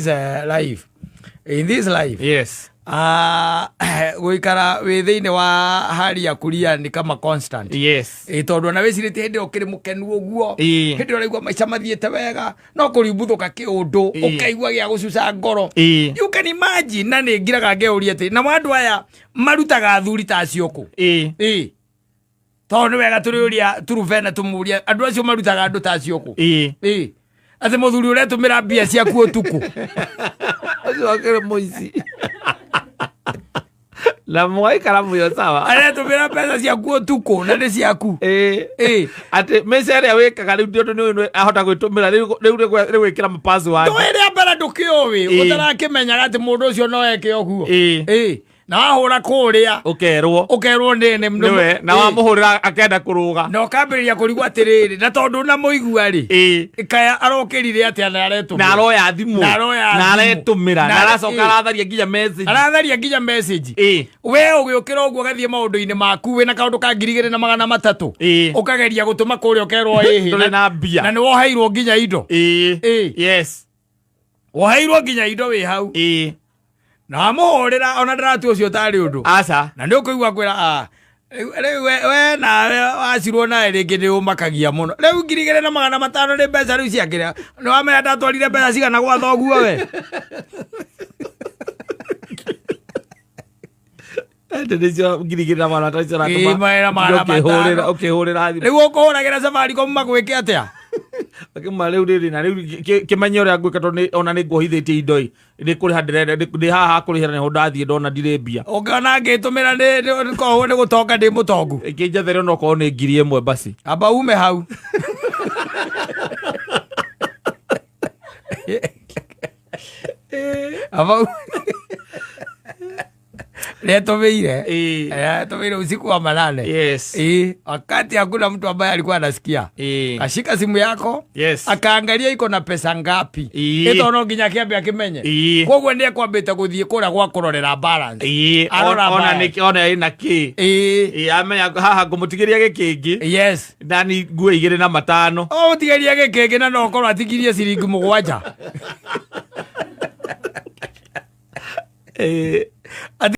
Life, in this life, gũikara wĩ thĩinĩ wa hali ya kuria ni kama constant. Ĩ, tondũ ona wĩcirĩtie hĩndĩ ĩyo ũkĩrĩ mũkenu ũguo, hĩndĩ ĩyo ũraigua maica mathiĩte wega, no kũrimbuthũka kĩũndũ, ũkaigua gĩa gũcuca ngoro. You can imagine. Na nĩ ngiraga ngeũria atĩ nao andũ aya marutaga athuri ta acio kũ? Ĩ, tondũ nĩ wega tũrĩũria Turubena, tũmũria andũ acio marutaga andũ ta acio kũ. Ĩ, atĩ mũthuri ũretũmĩra mbia ciaku ũtukũ. Ũcio akĩrĩ mũici na mwaikara mũyo sawa. Aretũmĩra mbeca ciaku ũtukũ na nĩ ciaku. Ĩ. Atĩ mĩca ĩrĩa wĩkaga rĩu tondũ nĩ ahota gwĩtũmĩra rĩu rĩu gwĩkĩra mapassword. Ndũĩ rĩa mbere ndũkĩũĩ, ũtarakĩmenyaga atĩ mũndũ ũcio no eke ũguo. Ĩ, na wahũra kũrĩa, ũkerwo ũkerwo nĩ nĩwe na wamũhũrĩra akenda kũrũga. Na ũkambĩrĩria kũrigwo atĩrĩrĩ, na tondũ na mũigua rĩ, kaya arokĩrire atĩa na aretũmĩra. Na aroya thimũ. Na aroya na thimũ. aretũmĩra Na na aracoka aratharia nginya message. Aratharia nginya message. We ũgĩũkĩra ũguo ũgathiĩ maũndũ-inĩ maku wĩna kaũndũ ka 2300, ũkageria gũtũma kũrĩa ũkerwo ĩhĩ. Ndũrĩ na mbia. Na nĩ woheirwo nginya indo. Woheirwo nginya indo wĩ hau. Na wamũhũrĩra ona ndĩratua ũcio ũtarĩ ũndũ. Aca. Na nĩ ũkũigua kwĩra, "Ah, rĩu we nawe wacirwo nawe rĩngĩ nĩ ũmakagia mũno. Rĩu 2500 nĩ mbeca rĩu ciakĩrĩa? Nĩ wamenya ndatwarire mbeca cigana gwa thoguo we?" Ĩndĩ nĩcio 2500 icio ũratũma. 2500. Ũkĩhũrĩra thimũ. Rĩu ũkũhũragĩra Safaricom magwĩke atĩa? Akĩma rĩu rĩrĩ na rĩu kĩmenye ũrĩa ngwĩka tondũ ona nĩ nguohithĩtie indo ĩ nĩ kũrĩha ndĩrenda ndĩ haha kũrĩhĩra nĩho ndathiĩ ndona ndirĩ mbia. Ũngĩona ngĩtũmĩra nĩ korwo nĩ gũtonga ndĩ mũtongu. Ĩkĩnjethere ona okorwo nĩ 1000 basi. Amba ume hau. Amba retũmĩire. Retũmĩire usiku wa manane. Ĩ, wakati hakuna mtu ambaye alikuwa anasikia. Kashika simu yako, akaangalia iko na pesa ngapi. Ĩto no nginya akĩambe akĩmenye. Koguo nĩ ekwambĩte gũthiĩ kũrĩa gwa kũrorera balance. Arora Ona balance. nĩ ona ĩna kĩ. Ĩ, amenya haha ngũmũtigĩria gĩkĩngĩ ndani nguo 25. Ũmũtigĩrie gĩkĩngĩ na no ũkorwo atigirie ciringi 7.